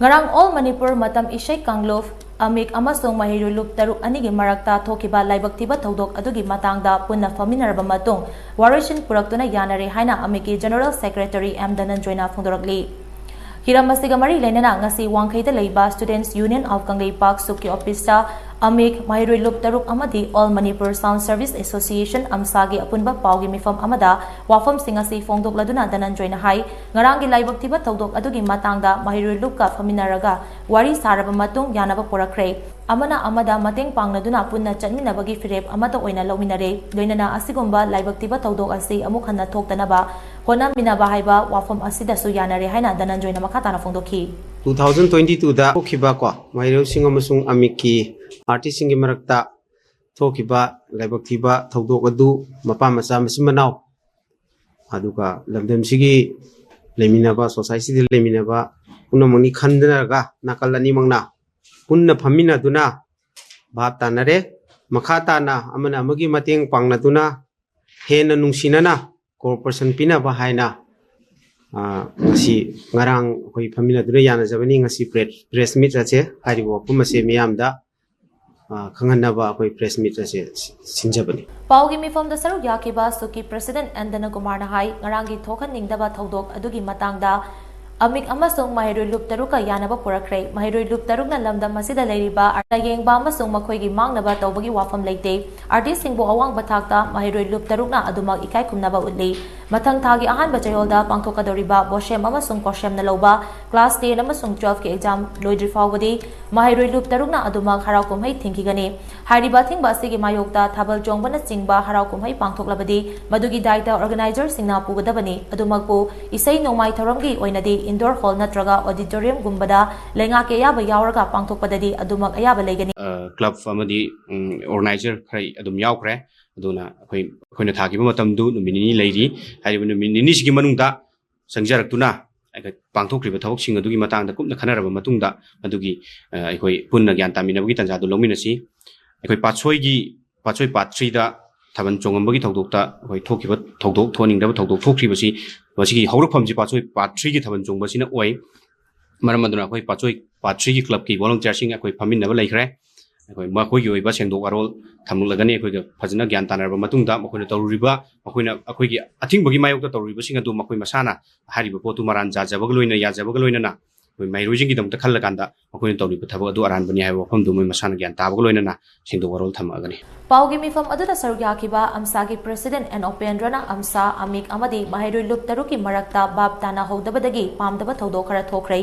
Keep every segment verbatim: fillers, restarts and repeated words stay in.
ꯉꯔꯥꯡ ꯑꯣꯜ ꯃꯅꯤꯄꯨꯔ ꯃꯇꯝ ꯏꯁꯩ ꯀꯥꯡꯂꯨꯞ ꯑꯃꯤꯛ ꯑꯃꯁꯨꯡ ꯃꯍꯩꯔꯣꯏ ꯂꯨꯞ ꯇꯔꯨꯛ ꯑꯅꯤꯒꯤ ꯃꯔꯛꯇ ꯊꯣꯛꯈꯤꯕ ꯂꯥꯏꯕꯛ ꯊꯤꯕ ꯊꯧꯗꯣꯛ ꯑꯗꯨꯒꯤ ꯃꯇꯥꯡꯗ ꯄꯨꯟꯅ ꯐꯝꯃꯤꯟꯅꯔꯕ ꯃꯇꯨꯡ ꯋꯥꯔꯣꯏꯁꯤꯟ ꯄꯨꯔꯛꯇꯨꯅ ꯌꯥꯅꯔꯦ ꯍꯥꯏꯅ ꯑꯃꯤꯛꯀꯤ ꯖꯦꯅꯔꯦꯜ ꯁꯦꯀ꯭ꯔꯦꯇꯔꯤ ꯑꯦꯝ ꯙꯅꯟꯖꯣꯏꯅ ꯐꯣꯡꯗꯣꯔꯛꯂꯤ꯫ ꯍꯤꯔꯝ ꯑꯁꯤꯒ ꯃꯔꯤ ꯂꯩꯅꯅ ꯉꯁꯤ ꯋꯥꯡꯈꯩꯗ ꯂꯩꯕ Students Union of ꯀꯪꯂꯩꯄꯥꯛ ꯁꯨꯛꯀꯤ ꯑꯣꯐꯤꯁꯇ ꯑꯃꯤꯛ ꯃꯍꯩꯔꯣꯏ ꯂꯨꯞ ꯇꯔꯨꯛ ꯑꯃꯗꯤ All Manipur Sound Service Association, ꯑꯝꯁꯥꯒꯤ ꯑꯄꯨꯟꯕ ꯄꯥꯎꯒꯤ ꯃꯤꯐꯝ ꯑꯃꯗ ꯋꯥꯐꯝꯁꯤꯡ ꯑꯁꯤ ꯐꯣꯡꯗꯣꯛꯂꯗꯨꯅ ꯙꯅꯟꯖꯣꯏꯅ ꯍꯥꯏ, ꯉꯔꯥꯡꯒꯤ ꯂꯥꯏꯕꯛ ꯊꯤꯕ ꯊꯧꯗꯣꯛ ꯑꯗꯨꯒꯤ ꯃꯇꯥꯡꯗ ꯃꯍꯩꯔꯣꯏ ꯂꯨꯞꯀ ꯐꯝꯃꯤꯟꯅꯔꯒ ꯋꯥꯔꯤ ꯁꯥꯔꯕ ꯃꯇꯨꯡ ꯌꯥꯅꯕ ꯄꯨꯔꯛꯈ꯭ꯔꯦ꯫ ꯑꯃꯅ ꯑꯃꯗ ꯃꯇꯦꯡ ꯄꯥꯡꯅꯗꯨꯅ ꯄꯨꯟꯅ ꯆꯠꯃꯤꯟꯅꯕꯒꯤ ꯐꯤꯔꯦꯞ ꯑꯃꯠꯇ ꯑꯣꯏꯅ ꯂꯧꯃꯤꯟꯅꯔꯦ꯫ ꯂꯣꯏꯅꯅ ꯑꯁꯤꯒꯨꯝꯕ ꯂꯥꯏꯕꯛ ꯊꯤꯕ ꯊꯧꯗꯣꯛ ꯑꯁꯤ ꯑꯃꯨꯛ ꯍꯟꯅ ꯊꯣꯛꯇꯅꯕ ꯍꯣꯠꯅꯃꯤꯟꯅꯕ ꯍꯥꯏꯕ ꯋꯥꯐꯝ ꯑꯁꯤꯗꯁꯨ ꯌꯥꯅꯔꯦ ꯍꯥꯏꯅ ꯙꯅꯟꯖꯣꯏꯅ ꯃꯈꯥ ꯇꯥꯅ ꯐꯣꯡꯗꯣꯛꯈꯤ꯫ Two thousand twenty twoꯗ ꯊꯣꯛꯈꯤꯕ ꯀꯣ, ꯃꯍꯩꯔꯣꯏꯁꯤꯡ ꯑꯃꯁꯨꯡ ꯑꯃꯤꯛꯀꯤ ꯑꯥꯔꯇꯤꯁꯁꯤꯡꯒꯤ ꯃꯔꯛꯇ ꯊꯣꯛꯈꯤꯕ ꯂꯥꯏꯕꯛ ꯊꯤꯕ ꯊꯧꯗꯣꯛ ꯑꯗꯨ ꯃꯄꯥ ꯃꯆꯥ ꯃꯆꯤꯟ ꯃꯅꯥꯎ, ꯑꯗꯨꯒ ꯂꯝꯗꯝꯁꯤꯒꯤ ꯂꯩꯃꯤꯟꯅꯕ, ꯁꯣꯁꯥꯏꯇꯤꯗ ꯂꯩꯃꯤꯟꯅꯕ ꯄꯨꯝꯅꯃꯛꯅꯤ ꯈꯟꯅꯔꯒ ꯅꯥꯀꯜ ꯑꯅꯤꯃꯛꯅ ꯄꯨꯟꯅ ꯐꯝꯃꯤꯟꯅꯗꯨꯅ ꯚꯥꯞ ꯇꯥꯅꯔꯦ꯫ ꯃꯈꯥ ꯇꯥꯅ ꯑꯃꯅ ꯑꯃꯒꯤ ꯃꯇꯦꯡ ꯄꯥꯡꯅꯗꯨꯅ ꯍꯦꯟꯅ ꯅꯨꯡꯁꯤꯅꯅ cooperation ꯄꯤꯅꯕ ꯍꯥꯏꯅ, ꯑ, ꯉꯁꯤ, ꯉꯔꯥꯡ ꯑꯩꯈꯣꯏ ꯐꯝꯃꯤꯟꯅꯗꯨꯅ ꯌꯥꯅꯖꯕꯅꯤ꯫ ꯉꯁꯤ press, press meet ꯑꯁꯦ, ꯍꯥꯏꯔꯤꯕ ꯋꯥꯐꯝ ꯑꯁꯦ ꯃꯤꯌꯥꯝꯗ, ꯑ, ꯈꯪꯍꯟꯅꯕ ꯑꯩꯈꯣꯏ press meet ꯑꯁꯦ ꯁꯤ-, ꯁꯤꯟꯖꯕꯅꯤ꯫ ꯄꯥꯎꯒꯤ ꯃꯤꯐꯝꯗ ꯁꯔꯨꯛ ꯌꯥꯈꯤꯕ ꯁꯨꯛꯀꯤ president ꯑꯦꯟ ꯙꯅꯀꯨꯃꯥꯔꯅ ꯍꯥꯏ, ꯉꯔꯥꯡꯒꯤ ꯊꯣꯛꯍꯟꯅꯤꯡꯗꯕ ꯊꯧꯗꯣꯛ ꯑꯗꯨꯒꯤ ꯃꯇꯥꯡꯗ ꯑꯃꯤꯛ ꯑꯃꯁꯨꯡ ꯃꯍꯩꯔꯣꯏ ꯂꯨꯞ ꯇꯔꯨꯛꯀ ꯌꯥꯅꯕ ꯄꯨꯔꯛꯈ꯭ꯔꯦ꯫ ꯃꯍꯩꯔꯣꯏ ꯂꯨꯞ ꯇꯔꯨꯛꯅ ꯂꯝꯗꯝ ꯑꯁꯤꯗ ꯂꯩꯔꯤꯕ ꯑꯥꯔꯇꯤꯁ ꯌꯦꯡꯕ ꯑꯃꯁꯨꯡ ꯃꯈꯣꯏꯒꯤ ꯃꯥꯡꯅꯕ ꯇꯧꯕꯒꯤ ꯋꯥꯐꯝ ꯂꯩꯇꯦ꯫ ꯑꯥꯔꯇꯤꯁꯁꯤꯡꯕꯨ ꯑꯋꯥꯡꯕ ꯊꯥꯛꯇ ꯃꯍꯩꯔꯣꯏ ꯂꯨꯞ ꯇꯔꯨꯛꯅ ꯑꯗꯨꯃꯛ ꯏꯀꯥꯏ ꯈꯨꯝꯅꯕ ꯎꯠꯂꯤ꯫ ꯃꯊꯪ ꯊꯥꯒꯤ ꯑꯍꯥꯟꯕ ꯆꯌꯣꯜꯗ ꯄꯥꯡꯊꯣꯛꯀꯗꯧꯔꯤꯕ ꯕꯣꯁꯦꯝ ꯑꯃꯁꯨꯡ ꯀꯣꯁꯦꯝꯅ ꯂꯧꯕ class ten ꯑꯃꯁꯨꯡ twelve ꯀꯤ exam ꯂꯣꯏꯗ꯭ꯔꯤ ꯐꯥꯎꯕꯗꯤ ꯃꯍꯩꯔꯣꯏ ꯂꯨꯞ ꯇꯔꯨꯛꯅ ꯑꯗꯨꯃꯛ ꯍꯔꯥꯎ ꯀꯨꯝꯍꯩ ꯊꯤꯡꯈꯤꯒꯅꯤ꯫ ꯍꯥꯏꯔꯤꯕ ꯑꯊꯤꯡꯕ ꯑꯁꯤꯒꯤ ꯃꯥꯌꯣꯛꯇ ꯊꯥꯕꯜ ꯆꯣꯡꯕꯅꯆꯤꯡꯕ ꯍꯔꯥꯎ ꯀꯨꯝꯍꯩ ꯄꯥꯡꯊꯣꯛꯂꯕꯗꯤ ꯃꯗꯨꯒꯤ ꯗꯥꯏꯇ organizer ꯁꯤꯡꯅ ꯄꯨꯒꯗꯕꯅꯤ꯫ ꯑꯗꯨꯃꯛꯄꯨ ꯏꯁꯩ ꯅꯣꯡꯃꯥꯏ ꯊꯧꯔꯝꯒꯤ ꯑꯣꯏꯅꯗꯤ indoor hall ꯅꯠꯇ꯭ꯔꯒ auditorium ꯒꯨꯝꯕꯗ ꯂꯩꯉꯥꯛꯀꯤ ꯑꯌꯥꯕ ꯌꯥꯎꯔꯒ ꯄꯥꯡꯊꯣꯛꯄꯗꯗꯤ ꯑꯗꯨꯃꯛ ꯑꯌꯥꯕ ꯂꯩꯒꯅꯤ꯫ ꯑ, club ꯑꯃꯗꯤ, ꯎꯝ, organizer ꯈꯔ ꯑꯗꯨꯝ ꯌꯥꯎꯈ꯭ꯔꯦ꯫ ꯑꯗꯨꯅ ꯑꯩꯈꯣꯏ, ꯑꯩꯈꯣꯏꯅ ꯊꯥꯈꯤꯕ ꯃꯇꯝꯗꯨ ꯅꯨꯃꯤꯠ ꯅꯤꯅꯤ ꯂꯩꯔꯤ꯫ ꯍꯥꯏꯔꯤꯕ ꯅꯨꯃꯤꯠ ꯅꯤꯅꯤꯁꯤꯒꯤ ꯃꯅꯨꯡꯗ ꯆꯪꯖꯔꯛꯇꯨꯅ ꯑꯩꯈꯣꯏ ꯄꯥꯡꯊꯣꯛꯈ꯭ꯔꯤꯕ ꯊꯕꯛꯁꯤꯡ ꯑꯗꯨꯒꯤ ꯃꯇꯥꯡꯗ ꯀꯨꯞꯅ ꯈꯟꯅꯔꯕ ꯃꯇꯨꯡꯗ, ꯃꯗꯨꯒꯤ, ꯑ, ꯑꯩꯈꯣꯏ ꯄꯨꯟꯅ ꯒ꯭ꯌꯥꯟ ꯇꯥꯃꯤꯟꯅꯕꯒꯤ ꯇꯥꯟꯖꯥꯗꯨ ꯂꯧꯃꯤꯟꯅꯁꯤ꯫ ꯑꯩꯈꯣꯏ ꯄꯥꯠꯁꯣꯏꯒꯤ, ꯄꯥꯠꯁꯣꯏ part threeꯗ ꯊꯥꯕꯜ ꯆꯣꯡꯉꯝꯕꯒꯤ ꯊꯧꯗꯣꯛꯇ ꯑꯩꯈꯣꯏ ꯊꯣꯛꯈꯤꯕ ꯊꯧꯗꯣꯛ, ꯊꯣꯛꯍꯟꯅꯤꯡꯗꯕ ꯊꯧꯗꯣꯛ ꯊꯣꯛꯈ꯭ꯔꯤꯕꯁꯤ, ꯃꯁꯤꯒꯤ ꯍꯧꯔꯛꯐꯝꯁꯤ ꯄꯥꯠꯁꯣꯏ part threeꯒꯤ ꯊꯥꯕꯜ ꯆꯣꯡꯕꯁꯤꯅ ꯑꯣꯏ꯫ ꯃꯔꯝ ꯑꯗꯨꯅ ꯑꯩꯈꯣꯏ ꯄꯥꯠꯁꯣꯏ ꯄꯥꯠ ꯊ꯭ꯔꯤꯒꯤ ꯀ꯭ꯂꯕꯀꯤ ꯚꯣꯂꯨꯟꯇꯤꯌꯔꯁꯤꯡ ꯑꯩꯈꯣꯏ ꯐꯝꯃꯤꯟꯅꯕ ꯂꯩꯈ꯭ꯔꯦ꯫ ꯑꯩꯈꯣꯏ ꯃꯈꯣꯏꯒꯤ ꯑꯣꯏꯕ ꯁꯦꯡꯗꯣꯛ ꯋꯥꯔꯣꯜ ꯊꯝꯂꯛꯂꯒꯅꯤ꯫ ꯑꯩꯈꯣꯏꯒ ꯐꯖꯅ ꯒ꯭ꯌꯥꯟ ꯇꯥꯅꯔꯕ ꯃꯇꯨꯡꯗ ꯃꯈꯣꯏꯅ ꯇꯧꯔꯨꯔꯤꯕ, ꯃꯈꯣꯏꯅ ꯑꯩꯈꯣꯏꯒꯤ ꯑꯊꯤꯡꯕꯒꯤ ꯃꯥꯌꯣꯛꯇ ꯇꯧꯔꯨꯔꯤꯕꯁꯤꯡ ꯑꯗꯨ ꯃꯈꯣꯏ ꯃꯁꯥꯅ ꯍꯥꯏꯔꯤꯕ ꯄꯣꯠꯇꯨ ꯃꯔꯥꯟ ꯌꯥꯖꯕꯒ ꯂꯣꯏꯅ, ꯌꯥꯖꯕꯒ ꯂꯣꯏꯅꯅ ꯑꯩꯈꯣꯏ ꯃꯍꯩꯔꯣꯏꯁꯤꯡꯒꯤꯗꯃꯛꯇ ꯈꯜꯂꯀꯥꯟꯗ ꯃꯈꯣꯏꯅ ꯇꯧꯔꯤꯕ ꯊꯕꯛ ꯑꯗꯨ ꯑꯔꯥꯟꯕꯅꯤ ꯍꯥꯏꯕ ꯋꯥꯐꯝꯗꯨ ꯃꯣꯏ ꯃꯁꯥꯅ ꯒ꯭ꯌꯥꯟ ꯇꯥꯕꯒ ꯂꯣꯏꯅꯅ ꯁꯦꯡꯗꯣꯛ ꯋꯥꯔꯣꯜ ꯊꯝꯃꯛꯑꯒꯅꯤ꯫ ꯄꯥꯎꯒꯤ ꯃꯤꯐꯝ ꯑꯗꯨꯗ ꯁꯔꯨꯛ ꯌꯥꯈꯤꯕ ꯑꯝꯁꯥꯒꯤ ꯄ꯭ꯔꯦꯁꯤꯗꯦꯟꯠ ꯑꯦꯟ ꯎꯄꯦꯟꯗ꯭ꯔꯅ ꯑꯝꯁꯥ, ꯑꯃꯤꯛ ꯑꯃꯗꯤ ꯃꯍꯩꯔꯣꯏ ꯂꯨꯞ ꯇꯔꯨꯛꯀꯤ ꯃꯔꯛꯇ ꯚꯥꯞ ꯇꯥꯅꯍꯧꯗꯕꯗꯒꯤ ꯄꯥꯝꯗꯕ ꯊꯧꯗꯣꯛ ꯈꯔ ꯊꯣꯛꯈ꯭ꯔꯦ꯫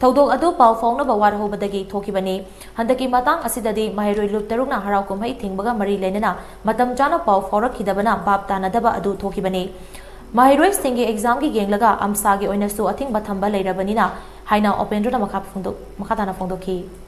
ꯊꯧꯗꯣꯛ ꯑꯗꯨ ꯄꯥꯎ ꯐꯥꯎꯅꯕ ꯋꯥꯠꯍꯧꯕꯗꯒꯤ ꯊꯣꯛꯈꯤꯕꯅꯤ꯫ ꯍꯟꯗꯛꯀꯤ ꯃꯇꯥꯡ ꯑꯁꯤꯗꯗꯤ ꯃꯍꯩꯔꯣꯏ ꯂꯨꯞ ꯇꯔꯨꯛꯅ ꯍꯔꯥꯎ ꯀꯨꯝꯍꯩ ꯊꯤꯡꯕꯒ ꯃꯔꯤ ꯂꯩꯅꯅ ꯃꯇꯝ ꯆꯥꯅ ꯄꯥꯎ ꯐꯥꯎꯔꯛꯈꯤꯗꯕꯅ ꯚꯥꯞ ꯇꯥꯅꯗꯕ ꯑꯗꯨ ꯊꯣꯛꯈꯤꯕꯅꯤ꯫ ꯃꯍꯩꯔꯣꯏꯁꯤꯡꯒꯤ ꯑꯦꯛꯖꯥꯝꯒꯤ ꯌꯦꯡꯂꯒ ꯑꯝꯁꯥꯒꯤ ꯑꯣꯏꯅꯁꯨ ꯑꯊꯤꯡꯕ ꯊꯝꯕ ꯂꯩꯔꯕꯅꯤꯅ ꯍꯥꯏꯅ ꯎꯄꯦꯟꯗ꯭ꯔꯅ ꯃꯈꯥ ꯐꯣꯡꯗꯣꯛ-, ꯃꯈꯥ ꯇꯥꯅ ꯐꯣꯡꯗꯣꯛꯈꯤ꯫